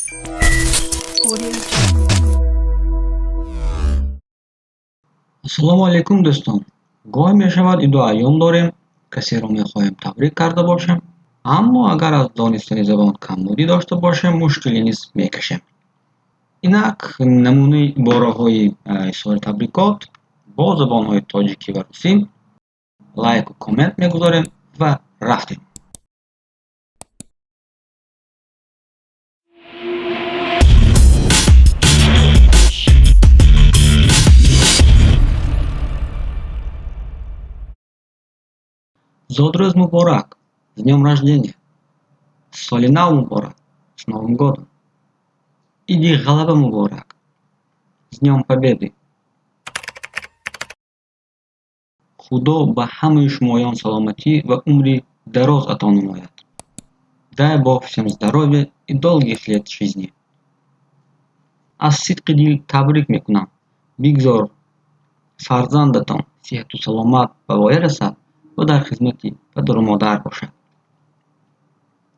Audio Jungle. Ассалому алайкум, дӯстон! Гоҳе мешавад, иду айём дорем, касеро мехоҳем табрик карда бошем, аммо агар аз донистани забон камбудӣ дошта бошем, мушкилӣ низ мекашем. Инак намунаи ибораҳои изҳори табрикот бо забонҳои тоҷикӣ ва русӣ. Лайку коммент мегузорем ва рафтем. Зодрӯз муборак! С днём рождения! Соли нав муборак! С Новым годом! Иди ғалаба муборак! С Днём Победы! Худо ба ҳамаи шумоён саломатӣ ва умри дароз ато намояд. Дай Бог всем здоровья и долгих лет жизни. Аз сидқи дил табрик мекунам. Бигзор фарзандатон сиҳату саломат ба воя расад ва дар хизмати падару модар бошад.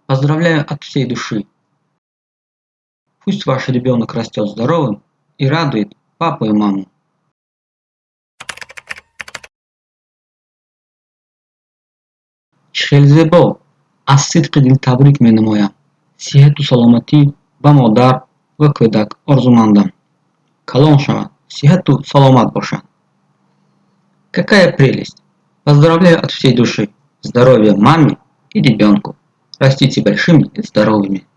Поздравляю от всей души. Пусть ваш ребенок растет здоровым и радует папу и маму. Чӣ хел зебо! Аз сидқи дил табрик менамоям. Сиҳату саломатӣ ба модар ва кӯдак орзумандам. Калон шаванд, сиҳату саломат бошанд. Какая прелесть! Поздравляю от всей души. Здоровья маме и ребенку. Растите большими и здоровыми.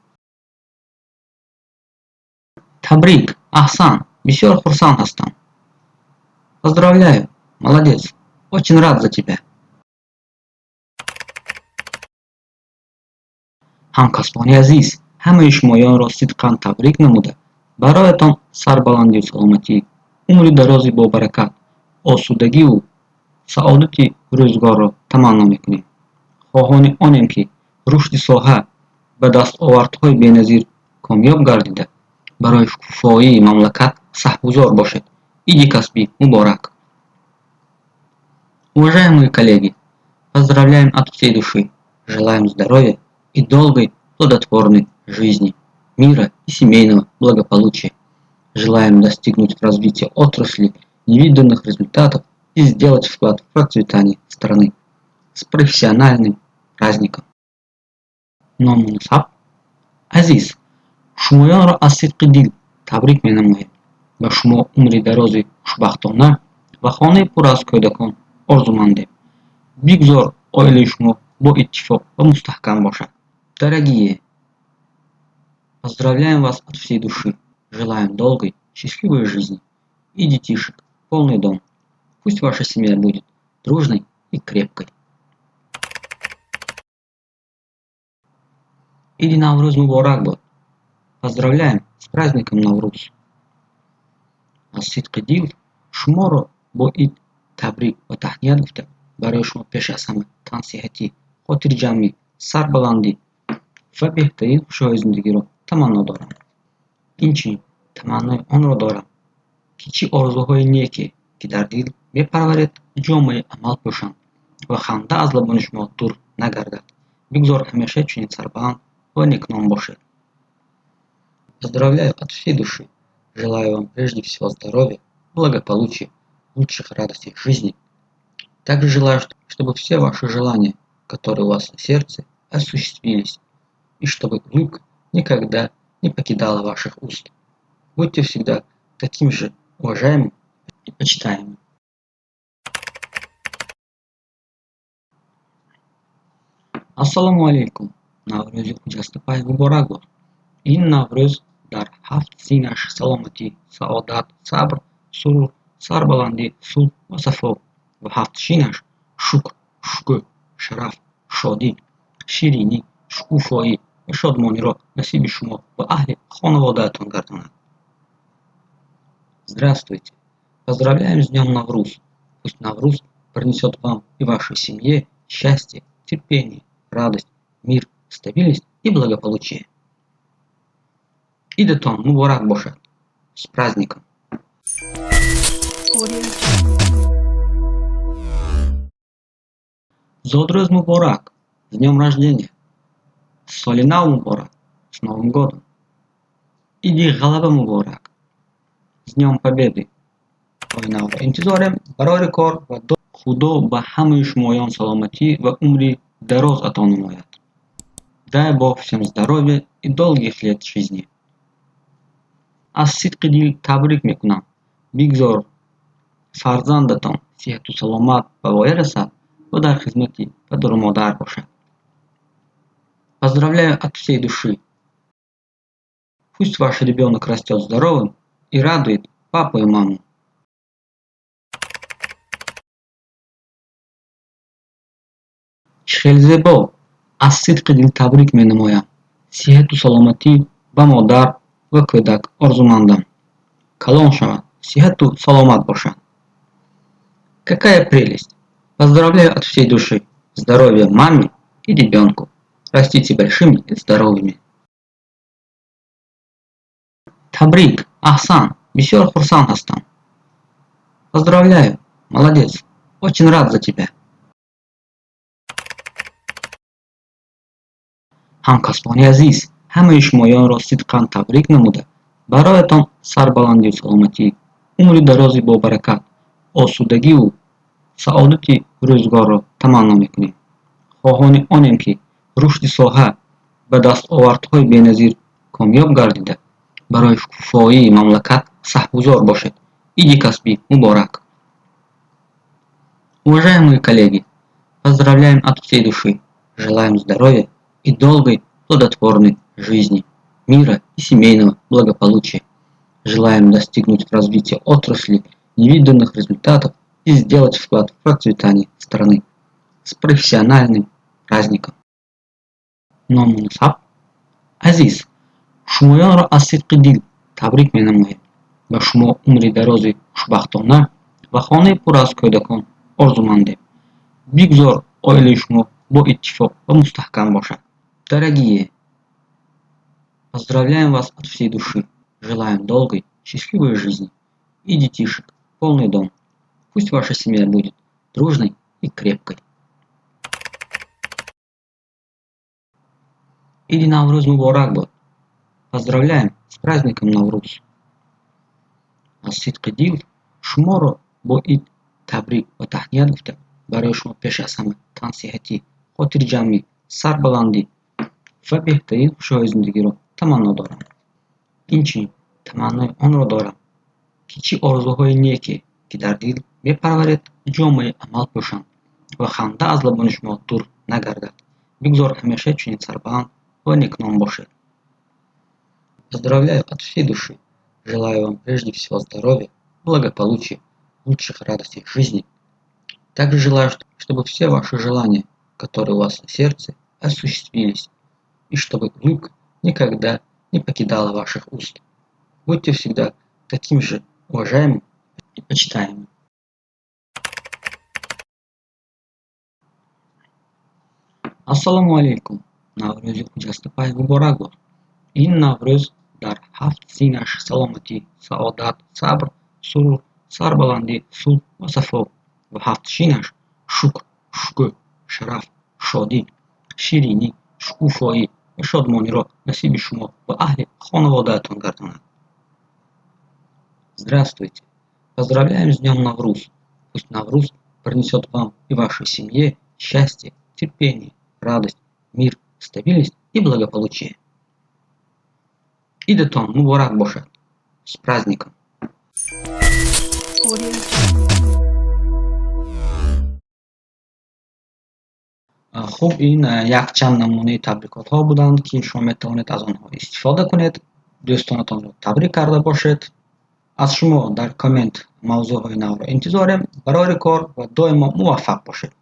Табрик, аҳсан, бисёр хурсанд ҳастам. Поздравляю, молодец, очень рад за тебя. Ҳамкасбони азиз, ҳамаи шумоёнро сидқан табрик намуда, бароятон сарбаландию саломатӣ, умри дарози бобаракат, осудагиву саодати рӯзгорро таманно мекунем. Хоҳони онем, ки рушди соҳа ба дастовардҳои беназир комёб гардида, барои шукуфоии мамлакат саҳмгузор бошед. Иди касбӣ муборак! Уважаемые коллеги, поздравляем от всей души, желаем здоровья и долгой плодотворной жизни, мира и семейного благополучия. Желаем достигнуть в развитии отрасли невиданных результатов и сделать вклад в процветание страны. С профессиональным праздником! Ному насаб. Азиз, шумоёнро аз сидқи дил табрик менамоем. Ба шумо умри дарози хушбахтона ва хонаи пур аз кӯдакон орзумандем. Бигзор оилаи шумо боиттифоқ ва мустаҳкам бошад. Дорогие, поздравляем вас от всей души, желаем долгой, счастливой жизни и детишек полный дом. Пусть ваша семья будет дружной и крепкой. Иди Наврӯз муборак бод! Поздравляем с праздником Навруз! Аз сидқи дил шуморо бо ид табрик ва таҳният гуфта, барои шумо пеш аз ҳама тансиҳатӣ, хотирҷамъӣ, сарбаландӣ ва беҳтарин хушиҳои зиндагиро таманно дорам. Инчунин таманнои онро дорам, ки чӣ орзуҳои неке, ки дар дил мепарваред, ҷомаи амал пӯшанд ва ханда аз лабони шумо дур нагардад. Бигзор ҳамеша чунин сарбаланд ва некном бошед. Поздравляю от всей души, желаю вам прежде всего здоровья, благополучия, лучших радостей жизни. Также желаю, чтобы все ваши желания, которые у вас на сердце, осуществились и чтобы улыбка никогда не покидала ваших уст. Будьте всегда таким же уважаемым и почитаемым. Ассалому алайкум! Наврӯзи хуҷастапай муборак бод! Ин Наврӯз дар ҳафт синаш саломатӣ, саодат, сабр, сурур, сарбаландӣ, сулҳ ва сафо ва ҳафт шинаш шукр, шукӯҳ, шараф, шодӣ, ширинӣ, шукуфоӣ ва шодмониро насиби шумо ва аҳли хонаводаатон гардонад. Здравствуйте! Поздравляем с днем Навруз! Пусть Навруз принесет вам и вашей семье счастье, терпение, радость, мир, стабильность и благополучие. Идатон муборак бошад! С праздником! Audio Jungle. Зодрӯз муборак! С днем рождения! Соли нав муборак! С Новым годом! Иди Ғалаба муборак! С Днём Победы! Соли навро интизорем, барори кор ва Худо ба ҳамаи шумоён саломатӣ ва умри дароз ато намояд. Дай Бог всем здоровья и долгих лет жизни. Аз сидқи дил табрик мекунам. Бигзор фарзандатон сиҳату саломат ба воя расад ва дар хизмати падару модар бошад. Поздравляю от всей души. Пусть ваш ребенок растет здоровым и радует папу и маму. Чӣ хел зебо! Аз сидқи дил табрик менамоям. Сиҳату саломатӣ ба модар ва кӯдак орзумандам. Калон шаванд, сиҳату саломат бошанд. Какая прелесть! Поздравляю от всей души! Здоровья маме и ребенку! Растите большими и здоровыми! Табрик! Аҳсан! Бисёр хурсанд ҳастам. Поздравляю! Молодец! Очень рад за тебя! Ҳамкасбони азиз, ҳамаи шумоёнро сидқан табрик намуда, бароятон сарбаландию саломатӣ, умри дарози бобаракат, осудагиву саодати рӯзгорро таманно мекунем. Хоҳони онем, ки рушди соҳа ба дастовардҳои беназир комёб гардида, барои шукуфоии мамлакат саҳмгузор бошед. Иди касбӣ муборак! Уважаемые коллеги, поздравляем от всей души, желаем здоровья и долгой плодотворной жизни, мира и семейного благополучия. Желаем достигнуть в развитии отрасли невиданных результатов и сделать вклад в процветание страны. С профессиональным праздником! Ному насаб. Азиз, шумоёнро аз сидқи дил табрик менамоем. Ба шумо умри дарози хушбахтона ва хонаи пур аз кӯдакон орзумандем. Бигзор оилаи шумо боиттифоқ ва мустаҳкам бошад. Дорогие, поздравляем вас от всей души, желаем долгой, счастливой жизни и детишек полный дом. Пусть ваша семья будет дружной и крепкой. Иди Наврӯз муборак бод! Поздравляем с праздником Навруз! Аз сидқи дил шуморо бо ид табрик ва таҳният гуфта, барои шумо пеш аз ҳама тансиҳатӣ, хотирҷамъӣ, сарбаландӣ ва беҳтарин хушиҳои зиндагиро таманно дорам. Инчунин таманнои онро дорам, ки чӣ орзуҳои неке, ки дар дил мепарваред, ҷомаи амал пӯшанд ва ханда аз лабони шумо дур нагардад. Бигзор ҳамеша чунин сарбаланд ва некном бошед. Поздравляю от всей души, желаю вам прежде всего здоровья, благополучия, лучших радостей жизни. Также желаю, чтобы все ваши желания, которые у вас на сердце, осуществились и чтобы улыбка никогда не покидала ваших уст. Будьте всегда таким же уважаемым и почитаемым. Ассалому алайкум! Наврӯзи хуҷастапай муборак бод! Ин Наврӯз дар ҳафт синаш саломатӣ, саодат, сабр, сурур, сарбаландӣ, сулҳ ва сафо ва ҳафт шинаш шукр, шукӯҳ, шараф, шодӣ, ширинӣ, шукуфоӣ ва шодмониро насиби шумо ва аҳли хонаводаатон гардонад. Здравствуйте! Поздравляем с Днем Навруз! Пусть Навруз принесет вам и вашей семье счастье, терпение, радость, мир, стабильность и благополучие. Идатон муборак бошад! С праздником! Audio Jungle. Хуб, ин якчанд намунаи табрикотҳо буданд, ки шумо метавонед аз онҳо истифода кунед, дӯстонатонро табрик карда бошед. Аз шумо дар коммент мавзӯъҳои навро интизорем. Барори кор ва доимо муваффақ бошед.